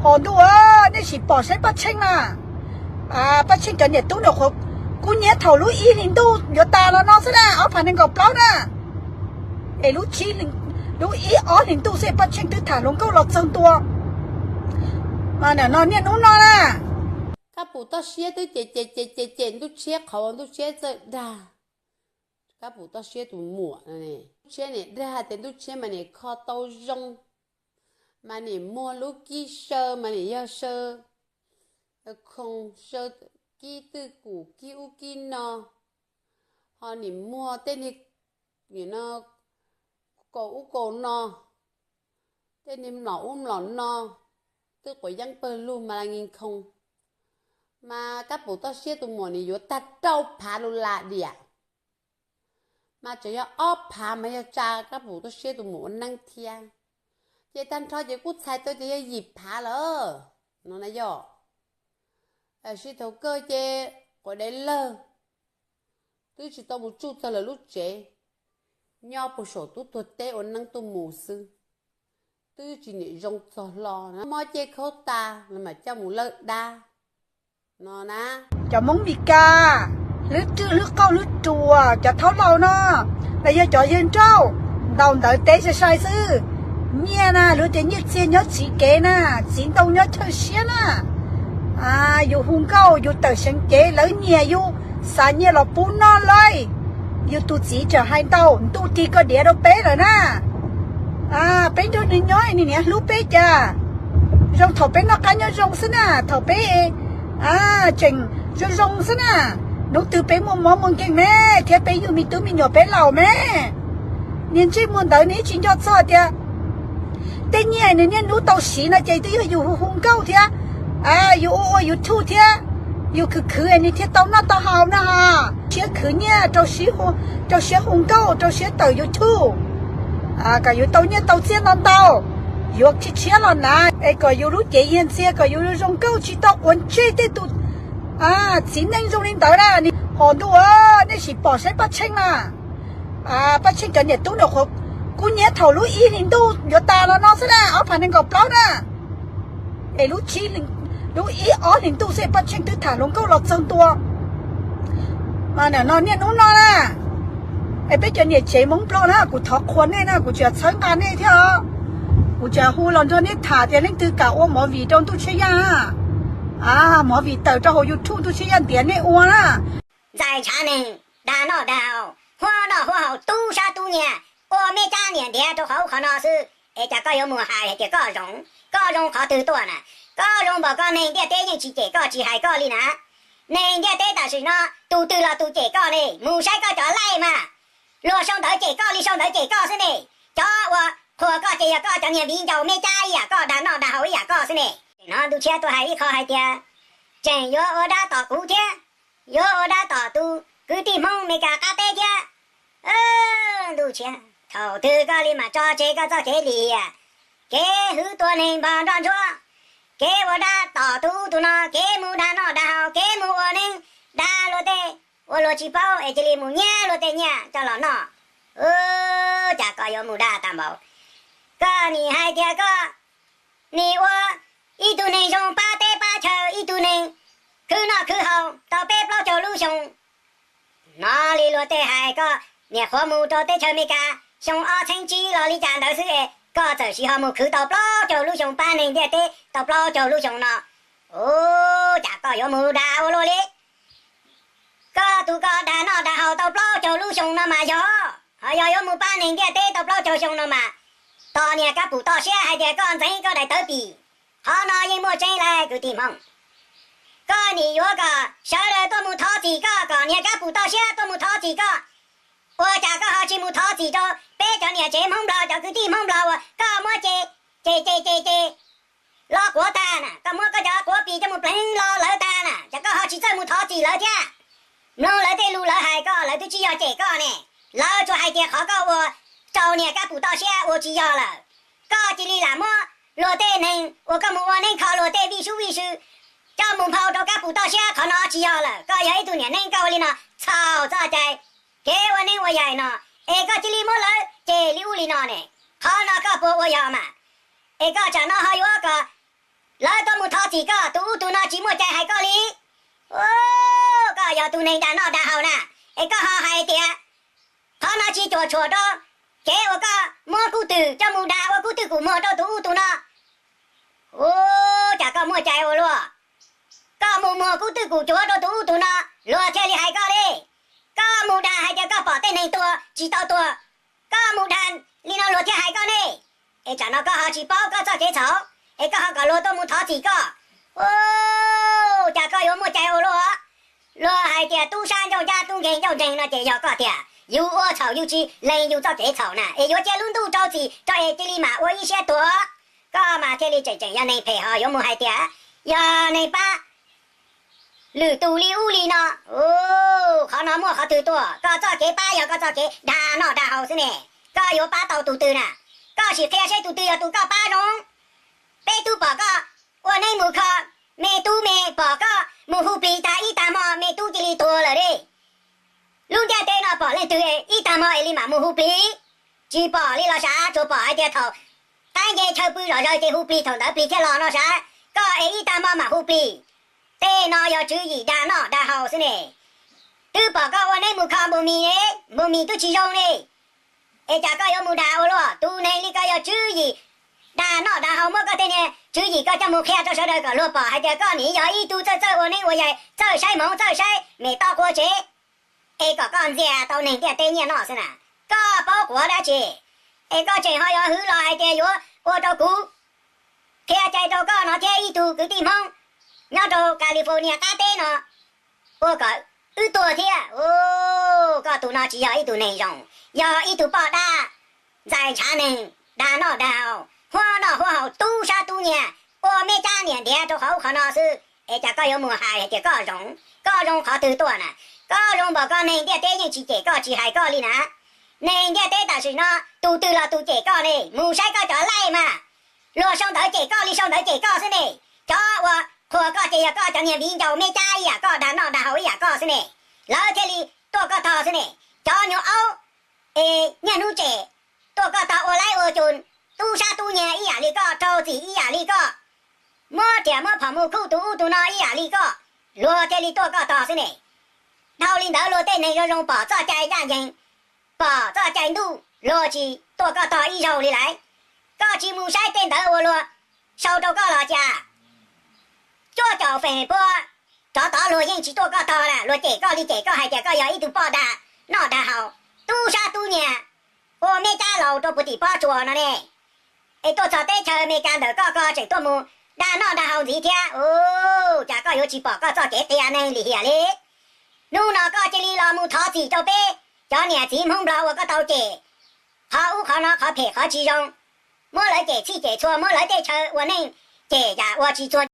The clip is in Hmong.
Qhov ntuj, nej sim pom saib Paj Tsheej na. Paj Tsheej cov niam tub nws qhuav kub hnyiab thaum lub ib hlis ntuj yuav tas los no xwb na, ob phav nees nkaum plaub na. Es lub ib ob hlis ntuj xwb Paj Tsheej twb tham hluas nkauj los txog ntua. Mas nim no niaj hnub no na, Kab Pum toj siab twb cem cem cem cem cem Ntuj Tshiab qhov uas Ntuj Tshiab txawj dag. Kab Pum toj siab tus muam, Ntuj Tshiab nim dag tias Ntuj Tshiab mas nim kho tau zoo, mas nim muag lub kib saw mas nim yog saw khoo, saw kib twj kum kib ub kib no, ho nim muag tej niag kaus ub kaus no, tej niag mlom ub mlom no, twb quav yeeb pawg lug mas la nki khoo. Mas Kab Pum toj siab tus muam nim yuav tag rau phav lus las diam, mas tseem yog ob phav mas yog tsa Kab Pum toj siab tus muam ua neeb thiab. Ces tag nrho ces kuj txhais tau tias yog yim phav lawm no na yom. Tiam sis thaum kawg ces quav dev lawg twb tsis tau mus tsuj txog lawv lub tsev, nyob puag saum tub tuag teb ua neeb tuaj mus xwb, twb tsis nim zoo txog hlo na, mob cej khaub tas los mam coj mus lawj dab no na. Cov Hmoob Meskas, hlwb rwj hlwb qauj hlwb ruas, cov thaub laus no, los yog cov yawg nrauj, ntaus ntawv teb sai sai xwb. Nyiaj na, luag tias nyiaj txiag nyob txiv kev na, txiv ntoo nyob chaw siab na. Yus hu nkauj yus tawm seev cev lawv nyiam yus, xa nyiaj los pub noj lauj. Yus tus txiv tseem hais ntau, ntuj tig koj diav rau peb lawm na. Peb nrog nws nyob nws niaj hlub peb cas zoo thaum peb noj qab nyob zoo xwb na, thaum peb tseem zoo zoo xwb na. Hnub twg peb muaj mob muaj nkeeg me, thiab peb yug me tub me nyuam peb laus me, niag ntsej muag ntawd nws tsis nco txog tias tej nyiaj nws niaj hnub tau siv no ces twb yog yus hu hu nkauj thiab, yus ua ua YouTube thiab, yus khwv khwv nws thiaj tau noj tau haus na ha. Siab khwv nyiaj, rau siab hu nkauj, rau siab tawm YouTube, kom yus tau nyiaj tau txiaj ntau ntau, yuav tshiab tshiab los hnav es kom yus lub cev yiag ntxiag, kom yus zoo nkauj tsis tau quav ntsej tej tus txiv neej zoo li ntawd na. Qhov ntuj, nej sim pom saib Paj Tsheej na. Paj Tsheej cov niam tub nws qhuav kub hnyiab thaum lub ib hlis ntuj yuav tas los no xwb na, ob phav nees nkaum plaub na. Es lub ib ob hlis ntuj xwb Paj Tsheej twb tham hluas nkauj los txog ntua. Mas nim no niaj hnub no na, es peb cov niam tsev Hmoob Nplog na, kuv thov qhuas nej na, kuv tseem txhawb nqa nej thiab os. Kuv tseem hu los nrog nej tham tias leej twg kam ua movie rau Ntuj Tshiab Yaj, movie tawm rau hauv YouTube Ntuj Tshiab Yaj ntiav nej ua na. Ntxais ntshav neeg, dag noj dag haus, huab noj huab haus, tub sab tub nyiag, ua meb cab niam ntiav rau qhov ub qhov no xwb es cas koj yuav mus hais tias koj zoo? Koj zoo qhov twg tuaj na? Koj zoo npaum koj neeg ntiaj teb yeej tsis cem koj tsis hais koj li na. Neeg ntiaj teb tam sim no tus twg los tus cem koj ne, mus saib koj cov laij mas, luag sau ntawv cem koj li sau ntawv cem koj xwb ne. Cov uas qhuas koj ces yog koj cov niag viv ncaus meb cab ib yam koj, dag noj dag haus ib yam koj xwb ne. No Ntuj Tshiab tuaj hais ib qho hais tias tseem yuav ua dab tom kuv thiab, yuav ua dab tom tus kwv tij Hmoob Meskas qab teb thiab. Ntuj Tshiab, thaum twg koj li mam tso tseg koj txoj kev lim hiam, kev hwv tua neeg npog nroj ntsuab, kev ua dab tom tus ub tus no, kev mus dag noj dag haus, kev mus ua neeb dag luag tej uas luag tsis paub es cia li mus nyiab luag tej nyiaj coj los noj. Cas koj yuav mus dag tag npaum? Koj nim hais tias koj nim ua ib tug neeg zoo pab teb pab chaw, ib tug neeg khwv noj khwv haus tau peb plaub caug lub xyoo. Hnov li luag tej hais koj niam qhuav mus rau teb chaws Amelikas xyoo ob txheeb tsib los li cas ntawd xwb es koj txawm sis ho mus khwv tau plaub caug lub xyoo pab neeg ntiaj teb tau plaub caug lub xyoo no. Ua cas koj yuav mus dag ua luaj li? Koj tus koj dag noj dag haus tau plaub caug lub xyoo no mas yog, ho yog yuav mus pab neeg ntiaj teb tau plaub caug xyoo no mas, tos niag kab pum toj siab hais tias koj ntxeev koj daim tawv pim. Qhov no yeej muaj tseeb lauj kwv tij Hmoob. Koj nim yuav kom sawv daws tuaj mus thov txim koj, kom niag kab pum toj siab tuaj mus thov txim koj. Ua cas koj ho tsis mus thov txim rau peb cov niam tsev Hmoob Nplog, cov kwv tij Hmoob Nplog uas koj muab ce, ce, ce, ce, ce los quav tag na, koj muab koj cov quav pis coj mus pleev los lawv tag na, cas koj ho tsis txawj mus thov txim lawv thiab? Mloog lawv tej lus lawv hais koj, lawv twb tsis yog cem koj ne, lawv tsuas hais tias qhov koj ua rau niag kab pum toj siab ua tsis yog lawm. Koj cia li lam muab luag tej neeg uas koj mus ua neeb kho luag tej vij sub vij sw coj mus nphau rau kab pum toj siab, qhov no tsis yog lawm. Koj yog ib tug niam neeb nkauj li no, txhaum txoj cai kev ua neeb ua yaig no, es koj cia li muab lawv cem li ub li no ne, qhov no koj puas ua yog mas? Es koj tsam no ho yuav kom lawv txim koj, tus ub tus no tsis muaj cai hais koj li. Koj yog tus neeg dag noj dag haus na, es koj ho hais tias qhov no tsis cuam tshuam rau kev uas koj muab kub twm coj mus dag ua kub twj kum muag rau tus ub tus no. Ua cas koj muaj cai ua luaj? Koj mus muag kub twj kum cuav rau tus ub tus no, luag thiaj li hais koj li. Koj mus dag hais tias koj pom tej neeg tuag tsis tau tuag, koj mus dag li no luag thiaj hais koj ne. Es tsam no koj ho tsis paub koj txoj kev txhaum, es koj ho kom luag tuaj mus thov txim koj. Ua cas koj yuav muaj cai ua luaj? Luag hais tias tub sab ncauj ncab tub nkeeg ncauj nkeeg no ces yog koj tiag. Yus ua txhaum yus tsis lees yus txoj kev txhaum na, es yuav cia lub ntuj rau txim rau es cia li mam ua ib siab tuag. Koj mas thiaj li tseem tseem yog neeg phem ho yuav mus hais tias yog neeg pab lwm tus li ub li no. Qhov no muaj qhov twg tuaj? Koj txoj kev pab yog koj txoj kev dag noj dag haus xwb ne. Koj yuav pab tau tus twg na? Koj sim qhia seb tus twg yog tus koj pab zoo. Peb twb pom koj ua neeb mus kho me tub me, pom koj mus hu plig tag ib tag hmo me tub cia li tuag lawm li. Lub ntiaj teb no pom leej twg ib tag hmo es li mam mus hu plig? Tsis pom li los sav, tsuas pom hais tias thaum qaib nce chaw pw zom zaws ces hu plig, thaum ntawd plig thiaj los no sav. Koj es ib tag hmo mam hu plig. Tej no yog tswv yim dag noj dag haus xwb ne. Twb pom koj ua neeb mus kho npus mis, npus mis twb tsis zoo li, es cas koj yuav mus dag ua luaj? Tus neeg li koj yog tswv yim dag noj dag haus, muab koj tej niag tswv yim koj coj mus qhia rau sawv daws kom luag pom hais tias koj nim yog ib tug txawj txawj ua neeb ua yaig, txawj saib hmoov txawj saib me toj qua tsev, es kom koj ntxias tau neeg ntiaj teb nyiaj noj xwb na. Koj paub quav dab tsi? Es koj tseem ho yuav hwv los hais tias yuav ua rau kuv qhia cai rau koj no thiab ib tug kwv tij Hmoob nyob rau California qab teb no ua kom wb tuag thiab. Koj tus no tsis yog ib tug neeg zoo, yog ib tug poj dab ntxais ntshav neeg, dag noj dag haus, huab noj huab haus, tub sab tub nyiag, ua meb cab niam ntiav rau qhov ub qhov no xwb. Es cas koj yuav mus hais tias koj zoo? Koj zoo qhov twg tuaj na? Koj zoo npaum koj neeg ntiaj teb yeej tsis cem koj tsis hais koj li na. Neeg ntiaj teb tam sim no tus twg los tus cem koj ne. Mus saib koj cov laij mas, luag sau ntawv cem koj li sau ntawv cem koj xwb ne. Cov uas qhuas koj ces yog koj cov niag viv ncaus meb cab ib yam koj, dag noj dag haus ib yam koj xwb ne. Lawv thiaj li tuaj koj tog xwb ne. Cov nyuag aub es niaj hnub tsem tuaj koj tog, ua laib ua cus, tub sab tub nyiag ib yam li koj, raug txim ib yam li koj, muab riam muab phom mus khuj tus ub tus no ib yam li koj, luag thiaj li tuaj koj tog xwb ne. Dhau li ntawd luag tej neeg zoo zoo pom txoj cai ncaj ncees, pom txoj cai ntuj, luag tsis tuaj koj tog ib zaug li lawm. Koj tsis mus saib tej ntawv uas luag sau rau koj los cas? Cuaj caum feem pua rov tod luag yeej tsis tuaj koj tog na, luag cem koj li cem koj hais tias koj yog ib tug poj dag noj dag haus, tub sab tub nyiag, ua meb cab laus rau puag tim pob tsuas no ne. Es tuaj txog teb chaws Amelikas ntawm koj, koj tseem tuaj mus dag noj dag haus ntxiv thiab. Ua cas koj yuav tsis pom koj txoj kev qias neeg lim hiam li? Hnub no koj cia li los mus thov txim rau peb cov niam txiv Hmoob Nplog uas koj tau cem qhov ub qhov no, qhov phem qhov tsis zoo, muab lawv cem txhij cem txhua, muab lawv tej chaw ua neej cem yam uas tsis txuag